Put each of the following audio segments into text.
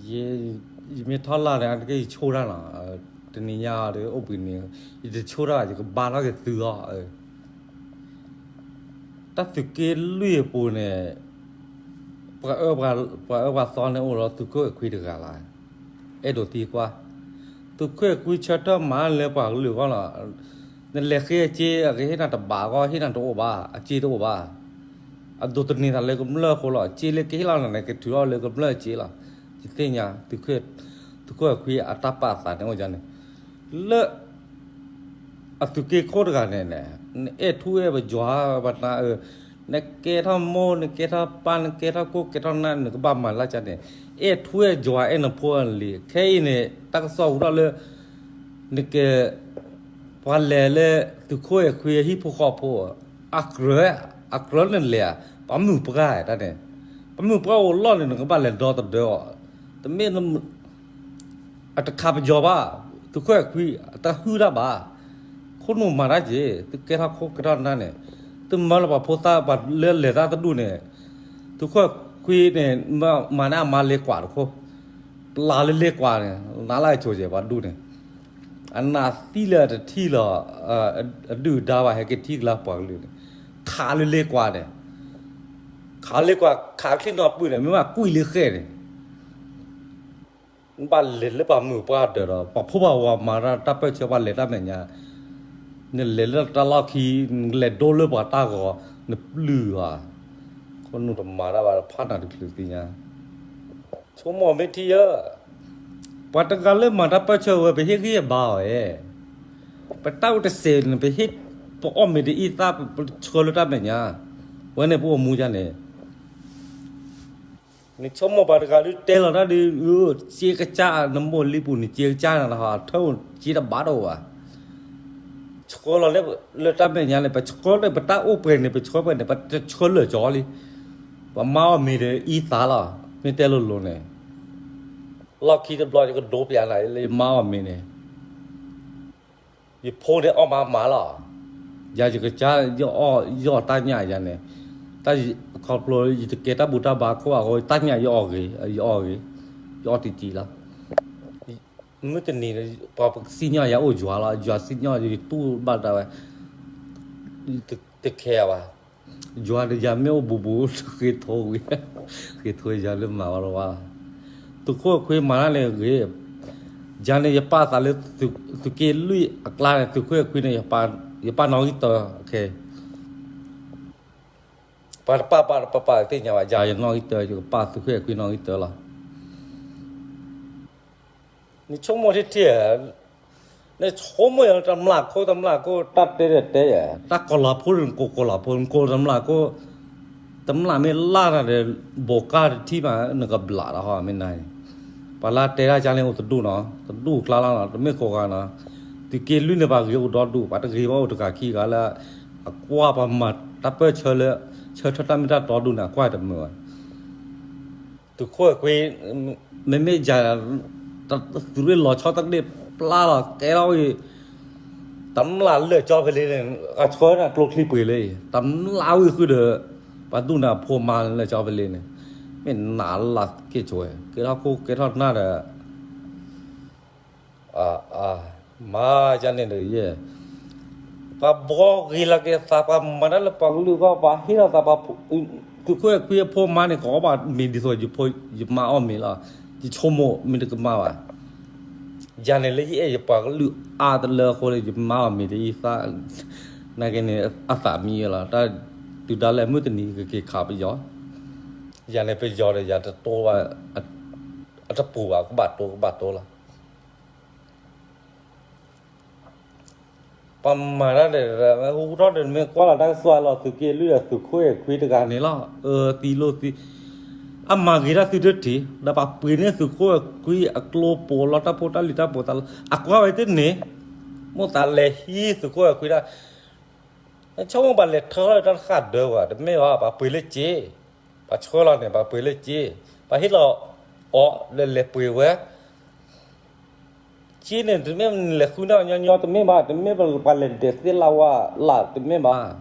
ယ ယမ့ၢ်ထီၣ်လၢ်န့ၣ် အတက့ၢ်ယဆိၣ်တၢ်လီၤ, တနံၤညါဒီးအိၣ်ဘှံးနံၤ ယတဆိၣ်တၢ်ဘၣ် ယကဘါထီၣ်က့ၤသုအီၤ, တၢ်သုးက့လွံၢ်အပူၤန့ၣ် ပှၤအၢ ပှၤအၢပှၤသီန့ၣ်အိၣ်ဒီးသုးခိၣ်အဲၣ်ခွံတဂၤလီၤ, အဲၣ်ဒိးသံကွၢ်, သုးခိၣ်အဲၣ်ခွံဆၢထၢၣ်မၤလၢပှၤကလုာ်အဂီၢ်လီၤ, နလဲၤဃ့အစ့ အကဟ့ၣ်နၤတဘးအဂီၢ် ဟ့ၣ်နၤတအိၣ်ဘၣ် အစ့တအိၣ်ဘၣ် အဒိးသန့ၤသးလၢကမျၢၢ်အဃိလီၤ, စ့လၢကဟ့ၣ်လီၤနၤန့ၣ် ကထုးထီၣ်လၢကမျၢၢ်စ့လီၤ, ယသ့ၣ်ညါ, သုးခိၣ်အဲၣ်ခွံအတၢ်ပာ်သးန့ၣ်အိၣ်ဒ်န့ၣ်, လၢ အသုးက့ခိၣ်တဂၤန့ၣ်န့ၣ် နအဲၣ်ထူအဲၣ်ပယွၤပနၤအၢ, နကဲထီၣ်မိၢ် နကဲထီၣ်ပၢ် နကဲထီၣ်ခိၣ်ကဲထီၣ်နၢ် နကဘၣ်မၤလၢ်ကၢ်န့ၣ်, အဲၣ်ထူအဲၣ်ယွၤအဲၣ်နဖိအလံၤ ခဲအံၤန့ၣ် တၢ်ကစီၣ်ဟူထီၣ်လၢ နကဲ ပှၤလဲၤလၢသုးခိၣ်အဲၣ်ခွံအဟံၣ်ဖိဃီဖိ, အကြၢး, အကြၢးနလဲၤဧါ, ပှၤမုၢ်ပှၢ်တၢ်န့ၣ်, ပှၤမုၢ်ပှၢ်အိၣ်လီၢ်န့ၣ် နကဘၣ်လဲၤဒီသဒၢအီၤ, တမ့ၢ် အတခးပယီၤဘၣ်, သုးခိၣ်အဲၣ်ခွံ အတဟုၣ်တၢ်ဘၣ်, ခိၣ်နူာ်မၤတၢ်က့ၤ သုကဲထီၣ်ခိၣ်ကဲထီၣ်နၢ်န့ၣ်, သုမၢလၢပှၤဖိသၣ်ပှၤလၢလဲၤတၢ်တဒူၣ်န့ၣ်, သုးခိၣ်အဲၣ်ခွံန့ၣ် မၤန့ၢ်အမါလ့ကွၢ်တခိၣ်, ပျၢ်လၢလ့ကွၢ်န့ၣ် နးလၢအဆိကဲၤပှၤဒူၣ်န့ၣ်, အနးသံလၢအတထံၣ်လီၤ, အဒုၣ်အဒါဘၣ်ဟဲက့ၤထံၣ်ကလၢပှၤကလုာ်န့ၣ်, ခးလၢလ့ကွၢ်န့ၣ်, ခးလ့ကွၢ် ခးချံနီၤပုၢ်န့ၣ် မ့ၢ်ဘၣ်ကွံာ်လၢဃဲၣ်န့ၣ် နဘၣ်လဲၤလၢပှၤမုၢ်ပှၢ်ဒၢးဒီး ပှၤဖိပှၤဝၤမၤတၢ်တၢ်ပၢၢ်ဆၢပှၤလဲၤတၢ်မဲာ်ညါ, နလဲၤလၢတၢ်လီၢ်ခံ, နလဲၤဒိလၢပှၤတၢ်ဂီၤ, နပျုၢ်ဧါ, ခိၣ်နူာ်တမၤတၢ်ဘၣ် ဖးနၤတချုးသ့ၣ်ညါ, ဆိကမိၣ်မ့ၢ်ထံဧၢ, ပှၤတဂၤလၢမၤတၢ်ပၢၢ်ဆၢဝဲ ပဟ့ၣ်ဂံၢ်ဘါအီၤဧါ, ပတၢ်အိၣ်တစဲးန့ၣ် ပဟ့ၣ် ပအီၣ်မ့ၤတအံၣ်သၣ် ပဆှၢလၢတၢ်မဲာ်ညါ, ဝဲန့ၣ်ပအိၣ်မူဒ်န့ၣ် နဆိကမိၣ်ပှၤတဂၤဒုးတဲလီၤတၢ်ဒုး စ့ကစၢ်နမိၢ်လံပူၤန့ၣ် စ့ကစၢ်နၤလီၤ အထၢၣ်စ့တဘၣ်တအိၣ်ဘၣ်, ဆှၢလီၤလၢတၢ်မဲာ်ညါန့ၣ် ပဆှၢန့ၣ် ပတၢ်အိၣ်ပှဲၤန့ၣ် ပဆှၢပှဲၤန့ၣ် ပတဆှၢလၢာ်ကၠီလံ, ပမါအီၣ်မ့ၤဒီးအံသးလီၤ, မ့ၢ်တဲလိၤလိၤန့ၣ်, လီၢ်ခံတဘျီယကဒိပျးနၤလၢယမါအီၣ်မ့ၤန့ၣ် ယဖိန့ၣ်အီၣ်မးမးလီၤ, ယၤယကစၢ် ယအီၣ်ယအီၣ်တၢ်ညၣ်ယၤန့ၣ်, တၢ်ခီဖျိယတကဲတၢ်ဘူၣ်တၢ်ဘါခိၣ်ဘၣ်အဃိ တၢ်ညၣ်ယအီၣ်ဂ့ၤ ယအီၣ်ဂ့ၤ, ယအီၣ်တံၢ်တံၢ်လီၤ, မုၢ်တနံၤ ပှၤစံၣ်ညီၣ်ယၤအိၣ်ယွၤလီၤ, ယွၤစံၣ်ညီၣ်ယၤ ယတူၢ်ဘၣ်တၢ်ဝဲ, တခဲဘၣ်, ယွၤန့ၣ်ယၤမ့ၢ်အိၣ်ဘူးဘူး ဃ့ထိဝံၤ, ဃ့ထိယၤလၢမၤဝဲလီၤဝဲ, သုးခိၣ်အခွံမၤတၢ်န့ၣ်ဂ့ၤ, ယၤန့ၣ်ယပာ်သးလၢ သုးက့လွံၢ်အကျါန့ၣ် သုးခိၣ်အခွံန့ၣ် ယပာ်နီၣ်ဂံၢ်တၢ, ပှၤတပာ်ပာ်တပာ်ပာ်သ့ၣ်ညါဘၣ် ယၤယနီၣ်ဂံၢ်တၢ ယကပာ်သုးခိၣ်အခွံနီၣ်ဂံၢ်တၢလီၤ, နဆိကမိၣ်ထံထံဧါ, နဆိကမိၣ်ယၤ တမျၢ်ခိၣ်တမျၢ်ခိၣ် တၢ်တဲတတဲယၤ တၢ်ကီၤလၤဖိန့ၣ် နကိးကီၤလၤဖိ နကိးတမျၢ်ခိၣ်, တမျၢ်မ့ၢ်လၢ်နၤဒီး ဘိးကၢ်တထံၣ်မး နကဘျးလီၤဟီ မ့ၢ်နၤန့ၣ်, ပှၤလၢတဲတၢ်ကါန့ၣ်အိၣ်တဒူၣ်နီၤ တဒူၣ်ကျါလီၤနီၤ တမ့ၢ်ကိးဂၤနီၤ, သုးက့လွံၢ်န့ၣ် ပှၤဂ့ၤအိၣ်ဒီဒူၣ် ပှၤတဂ့ၤဘၣ်အိၣ်တဂၤခံဂၤလၢ အကွၢ်ပှၤမၤတၢ်ပၢၢ်ဆၢလၢ ဆၢထၢၣ်တၢ်မ့ၢ်တၢ်တီဒူၣ်န့ၣ် အကွၢ်တမုာ်ဘၣ် သုးခိၣ်အခွံ, မ့မ့ၢ်ယၤ သုးရ့ၣ်လီၤဆီတၢ်ဒ့ၣ်ပျၢ်လီၤကဲထီၣ်ဝံၤ, တမျၢ်လၢာ်ကၠီဖဲလ့န့ၣ် အဆှၢနၤကျိချံပှ့ၤလၢအံၤ တမျၢ်ဝံၤဃုာ်ဒီး ပှၤဒူၣ်န့ၣ်အဖိမါလၢာ်ကၠီဖဲလ့န့ၣ်, မ့ၢ်နးလၢက့ၤဆိဝဲ ကဲထီၣ်ခိၣ်ကဲထီၣ်နၢ်ဒီး မၤယၤန့ၣ်ဒီးယဲၢ်, ပှၤဘှီဂ့ၤလီၤက့ၤသး ပှၤမၤတၢ်လၢပှၤကလုာ်အဂီၢ် ပှၤဟ့ၣ်လီၤသး ပှၤသုးခိၣ်အခွံအဖိမါန့ၣ် ကအီၣ်ဘၣ်မ့ၤဒ်သိးယမါအီၣ်မ့ၤလီၤ, ယဆိကမိၣ်မ့ၢ်တကမၣ်ဘၣ်, ယၤန့ၣ်လၢယအဲၣ်ယပှၤကလုာ်အါတလၢအဃိလၢ ယမါအီၣ်မ့ၤတအံသၣ်, နာ်က့န့ၣ် အသးမံဝဲလီၤ, တၢ်ဒုးဒါလဲၣ်မုၢ်တနံၤကက့ၤခးပယီၤ, ယၤန့ၣ်ပယီၤဒီးယၤတတိဘၣ်, အတပူၤဘၣ် ကဘၣ်တိကဘၣ်တိလီၤ. ပှၤမၤတၢ်ဒီး ဟူထီၣ်ဒီး မ့ၢ်ကွၢ်လီၤတၢ်ကစီၣ်လီၤ သုးက့လွံၢ်ဒီးသုးခိၣ်အဲၣ်ခွံတဂၤန့ၣ်လီၤ, အၢ သံလိၣ်သံ, အမၤဂ့ၤတၢ်သုတထံး ဒီးပှၤပှ့ၤန့ၢ်သုးခိၣ်အဲၣ်ခွံအကျိပိာ်လီၤ တၢ်ဖိတၢ်လံၤတၢ်ပိာ်သးလီၤ အကွၢ်ဝဲတန့ၢ်, မိၣ်သးလဲၤဟံးသုးခိၣ်အဲၣ်ခွံတၢ် နဆိကမိၣ်ပှၤလဲၤထၢထီၣ်တၢ်တဃၣ်ဒၢပှၤ တမ့ၢ်ဘၣ် ပှၤပှ့ၤလၢစ့, ပှၤဆှၢလီၤန့ၣ် ပှၤပှ့ၤလၢစ့, ပှၤဟ့ၣ်လီၤအီၤလၢလဲၤပှ့ၤဝဲ စ့န့ၣ် တမ့ၢ်လဲၤဃုန့ၢ်ညီညီ တမ့ၢ်ဘၣ်, တမ့ၢ်ပှၤလဲၤဒဲးသ့ၣ်လၢဝါလၢ် တမ့ၢ်ဘၣ်.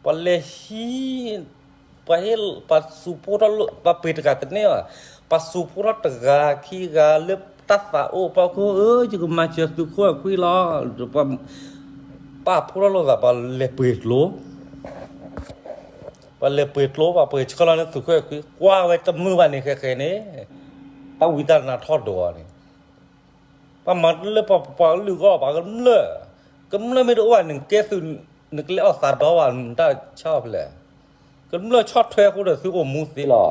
ပှၤလဲၤဟံး, ပ ပှၤဟ့ၣ် ပှၤစူးဖှိၣ်ထီၣ်လၢ ပှၤပှ့ၤတဂၤတန့ၢ်ဘၣ်, ပှၤစူးဖှိၣ်ထီၣ်တဂၤခံဂၤလၢတၢ်သးအိၣ် ပှၤခိၣ်ဧၢ ယကမၤစၢၤသုးခိၣ်အဲၣ်ခွံလီၤ. ပှၤဖှိၣ်ထီၣ်လိာ်သး ပှၤလဲၤပှ့ၤကျိ ပှၤလဲၤပှ့ၤကျိ ပှၤပှ့ၤဆှၢလီၤန့ၢ်သုးခိၣ်အဲၣ်ခွံ ကွၢ်ဝဲတမုာ်ဘၣ်န့ၣ် ခဲခဲန့ၣ် တၢ်ဝံတၢ်နါထီၣ်ဒိးအီၤန့ၣ် ပှၤမၤတၢ်လၢပှၤ ပှၤကလုာ်အဂီၢ် ပှၤကမျၢၢ်, ကမျၢၢ်မ့ၢ်တအိၣ်ဘၣ် နကဲသုး နကလဲၤအီၣ်သးဒီဘၣ် နတၢ်ဆၣ်အီၤဖဲလဲၣ်. ကမျၢၢ်ဆီၣ်ထွဲအဃိဒီးသုအိၣ်မူသ့လီၤ.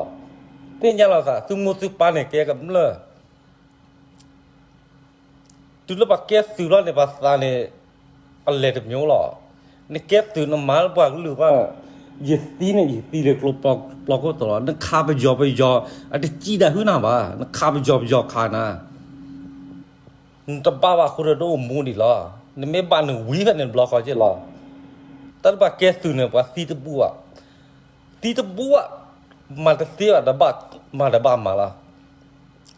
သ့ၣ်ညါလီၤသး သုမိၢ်သုပၢ်န့ၣ်ကဲကမျၢၢ် တုၤလၢပှၤကဲသုးလီၤန့ၣ် ပှၤသးန့ၣ် အလဲၤတမံၤလီၤ. နကဲသုးနမၤလၢပှၤကလုာ်ဘၣ်, ယသံန့ၣ် ယသံလၢကျိပျီခိၣ်သီလီၤ. နခးပယီၤပယီၤ အတစံးဒၣ်ဟုနၤဘၣ်, နခးပယီၤပယီၤခးနၤ နတဘၣ်ဘၣ်အဃိဒီးတအိၣ်မူဒံးလီၤ. နမ့ၢ်ဘၣ်နဝံဖဲန့ၣ်ဘျီဃီက့လီၤ. တၢ်လၢပှၤကဲသုးန့ၣ် ပှၤသံတဘူၣ်ဘၣ်, သံတဘူၣ်ဘၣ်, မၤတသ့ဘၣ် တဘၣ်မၤတဘၣ်မၤလီၤ.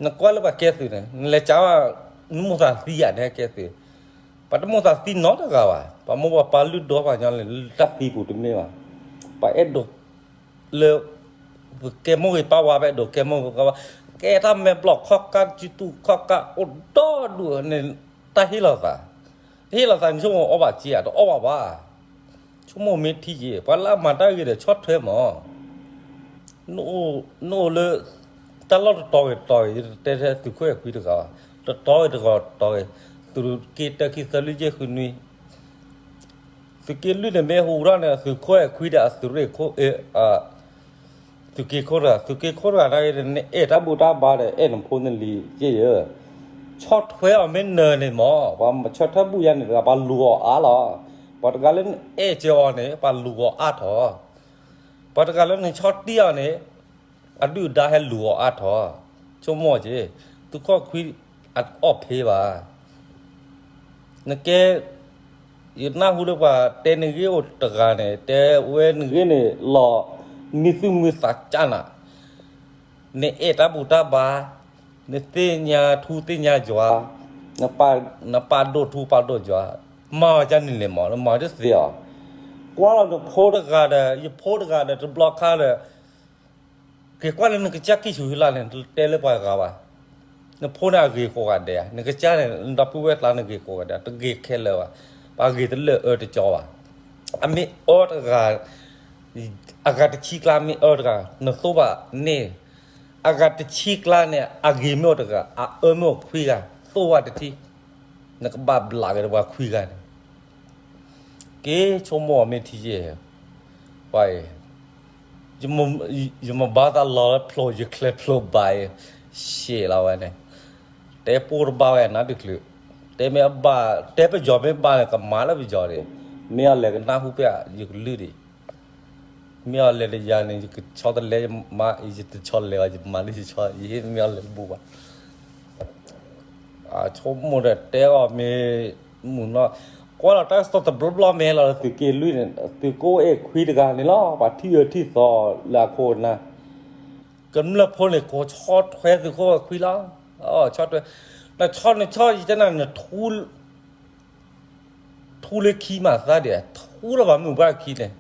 နကွၢ်လၢပှၤကဲသုးန့ၣ် နလဲၤကးဘၣ် နမိၢ်သးသံယၤန့ၣ်ကဲသုး, ပှၤတမိၢ်သးသံနီတဂၤဘၣ်, ပှၤမိၢ်ပှၤပၢ်လုၢ်ဒိၣ်ပှၤညီလၢတၢ်သံပူၤတမ့ၢ်ဘၣ်, ပှၤအဲၣ်ဒိး လၢ ပကဲမိၢ်ဂ့ၤပၢ်ဝါ ပအဲၣ်ဒိးကဲမိၢ်ဂ့ၤပၢ်ဝါ, ကဲတၢ်မဲာ်ဘျီၣ်ခီၣ်ကၢ် ကၠူတူၢ်ခီၣ်ကၢ်အိၣ်ဒီဒူၣ်န့ၣ်, တၢ်ဟ့ၣ်လီၤသး, ဟ့ၣ်လီၤသး နဆိကမိၣ်အီၣ်ဘၣ်က့ဧါ, တအီၣ်ဘၣ်ဘၣ်. ဆိကမိၣ်မ့ၢ်ထံက့, ပှၤလၢအမၤတၢ်ဂ့ၤဒီးဆီၣ်ထွဲမး နအိၣ်လၢ တၢ်လီၢ်တတီၤဂ့ၤတတီၤဂ့ၤ, ယတတဲထဲသုးခိၣ်အဲၣ်ခွံတဂၤဘၣ်, တတီၤဂ့ၤတဂီၤတတီၤဂ့ၤ, သုးက့တၢခံသၢလွံၢ်ယဲၢ်ဃုနွံ, သုးက့လွံၢ်န့ၣ်မ့ၢ်ဟူထီၣ်န့ၣ် သုးခိၣ်အဲၣ်ခွံဒီးအသုးရ့ၣ်ခိၣ်, သုးက့ခိၣ်တဂၤ, သုးက့ခိၣ်တဂၤန့ၣ်ဂ့ၤဒီး နအဲၣ်တၢ်ဘူၣ်တၢ်ဘါဒီး အဲၣ်နဖိနလံၤက့ဧၢ, ဆီၣ်ထွဲအီၤမ့ၢ်နၢၤန့ၣ်မး, ပှၤမၤဆီၣ်ထွဲဘူၣ်ယါန့ၣ်တဂၤ ပှၤလူၤအီၤအါလီၤ. ပှၤတဂၤလၢနအဲၣ်စၢၤအီၤန့ၣ် ပှၤလူၤအီၤအါထီၣ်, ပှၤတဂၤလၢနဆီၣ်တံၢ်အီၤန့ၣ် အဒုၣ်အဒါဟဲလူၤအီၤအါထီၣ်, ဆိကမိၣ်က့, သုးခိၣ်ခွံအတအီၣ်ဖဲဘၣ်. နကဲ, ယနၢ်ဟူလၢပှၤတဲနဂ့ၢ်အိၣ်တဂၤန့ၣ် တဲဝဲနဂ့ၢ်န့ၣ်လီၤ, မံသူၣ်မံသးကၢ်နၤ, နအဲၣ်တၢ်ဘူၣ်တၢ်ဘါ, နသ့ၣ်ညါထူသ့ၣ်ညါယွၤ, နပာ်ဒိၣ်ထူပာ်ဒိၣ်ယွၤ, မၤအီၤကၢ်န့ၣ်န့ၣ်မး နမၤတသ့အီၤ. ကွၢ်လီၤနဖိတဂၤဒီး ယဖိတဂၤဒီးတဘျီခါဒီး က့ၤကွၢ်လၢနကစၢ်ကံၢ်ဆူၣ်ဟံလၢ်န့ၣ် တတဲလၢပှၤဂၤဘၣ်. နဖိန့ၣ်အဂ့ၤကိးဂၤဒဲး, နကစၢ်န့ၣ် နဒီပုၢ်ဝဲၢ်ကျါနဂ့ၤကိးဂၤဒဲး, တဂ့ၤခဲလၢာ်ဘၣ်, ပှၤဂ့ၤတလၢာ်အၢတကၠီဘၣ်. အမ့ၢ်အၢတဂၤ, အဂၤတဆံကျါမ့ၢ်အၢတဂၤ နသိၣ်ဘၣ်န့ၣ်, အဂၤတဆံကျါန့ၣ် အဂ့ၤမ့ၢ်အိၣ်တဂၤ အအၢမ့ၢ်အိၣ်ခွံဂၤ သိၣ်ဘၣ်တထံၣ်, နကဘၣ်ဘျးက့ၤဒီးပှၤခွံဂၤန့ၣ် က့ၤဆိကမိၣ်အီၤမ့ၢ်ထံယဲၢ်, ပှၤအံၤ, ယမၤဘါသးလီၤလၢဖျိယချဲဖျိဘၣ်အံၤ, ရှဲလီၤဝဲန့ၣ်, တဲပိၢ်တဘၣ်ဝဲနါတချုး, တဲမ့ၢ်အဘၣ်, တဲပယီၤမ့ၢ်ဘၣ်န့ၣ် ကမၤလၢပယီၤန့ၣ်, မ့ၢ်အီၤလဲၤကနၢ်ဟူဖဲယကလုၢ်ဒံး, မ့ၢ်အီၤလဲၤတယၤန့ၣ် ယကဆီတလဲ, ယတဆီလဲၤဘၣ် ယမၤလၢယဆီ ယဟ့ၣ်မ့ၢ်အီၤလဲၤတဘူၣ်ဘၣ်. ဆိကမိၣ်ဒီးတဲအီၤမ့ၢ်မုာ်နီၢ်, ကွၢ်လီၤတၢ်ကစီၣ်တဘျီဘျီမ့ၢ်လီၤ သုးက့လွံၢ်န့ၣ် သုးခိၣ်အဲၣ်ခွံတဂၤန့ၣ်လီၤ ပှၤထံၣ်အၢထံၣ်သီလၢအခိၣ်အနၢ်, ကမျၢၢ်ဖိန့ၣ် ကိးဆီၣ်ထွဲသုးခိၣ်အဲၣ်ခွံလီၤ, ဆီၣ်ထွဲ, နဆီၣ်နဆီၣ်ယတဲနၤ နထူ ထူလၢခံမးသးဒံး ထူလၢပှၤမုၢ်ပှၢ်ခံန့ၣ်,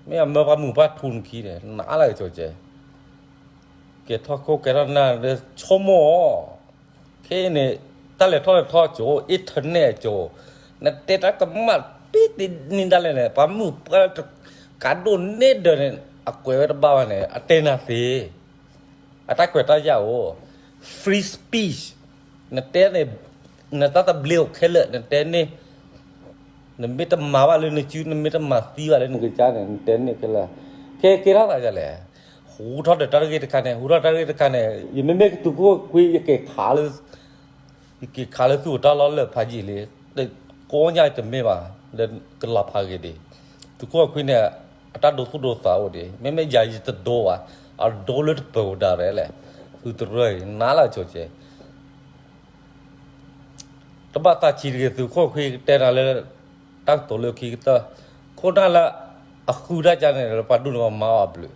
မ့ၢ်အမၢပှၤမုၢ်ပှၢ်ထူနခံန့ၣ် နအါလၢကစီၤကဲ, ကဲထီၣ်ခိၣ်ကဲထီၣ်နၢ်လၢဆိကမိၣ်, ခဲအံၤန့ၣ် တၢ်လဲၤထီၣ်လဲၤထီကၠိ internet ကၠိ, နတဲတၢ်ကမၣ်ပံတနံၤဒၣ်လဲာ်န့ၣ် ပှၤမုၢ်ပှၢ်ကးဒိၣ်န့ၢ်ဒၢးန့ၣ် အကွဲးဝဲတဘၣ်ဘၣ်န့ၣ် အတဲနၤသ့ အတၢ်ခွဲးတၢ်ယာ်အိၣ်, free speech, နတဲန့ၣ်, နတၢ်သဘျ့အိၣ်ခဲလၢာ် နတဲန့ၣ်, နမ့ၢ်တမၤဘၣ်လၢနစု နမ့ၢ်တမၤသံဘၣ်လၢနကစၢ်န့ၣ် နတဲန့ၣ်ခဲလၢာ်, ခဲကဲထီၣ်သးဒ်လဲၣ်, ဟူထီၣ်ဒီးတၢ်တဂ့ၢ်တခါန့ၣ် ဟူထီၣ်တၢ်တဂ့ၢ်တခါန့ၣ် ယမ့မ့ၢ်ကသုးခိၣ်ခွံ ယက့ၤခးလၢ ယက့ၤခးလၢသုးအိၣ်တၢ်လီၢ်လၢဖးယံာ်လံ, ကိးညါတမ့ၢ်ဘၣ်, ဒီးကလီၤဖးဂ့ၤဒံး, သုးခိၣ်ခွံန့ၣ် အတၢ်ဒိသူၣ်ဒိသးအိၣ်ဒံး, မ့မ့ၢ်ယၤယတဒိဘၣ်, အဒိလၢတပၢၤအိၣ်ဒၣ်ရဲၣ်လဲၣ်, သုတရၢအံၤ နးလၢကၠိကဲ တဘၣ်သးဆံးတဂ့ၤ သုးခိၣ်ခွံကတဲနၤလၢ တၢ်ကတိၤလၢခံကတၢၢ်, ခိၣ်နၢ်လၢအဃုတၢ်ကါန့ၣ် ပှၤဒိၣ်န့ၣ်ပှၤမၤအီၤအဘျုး,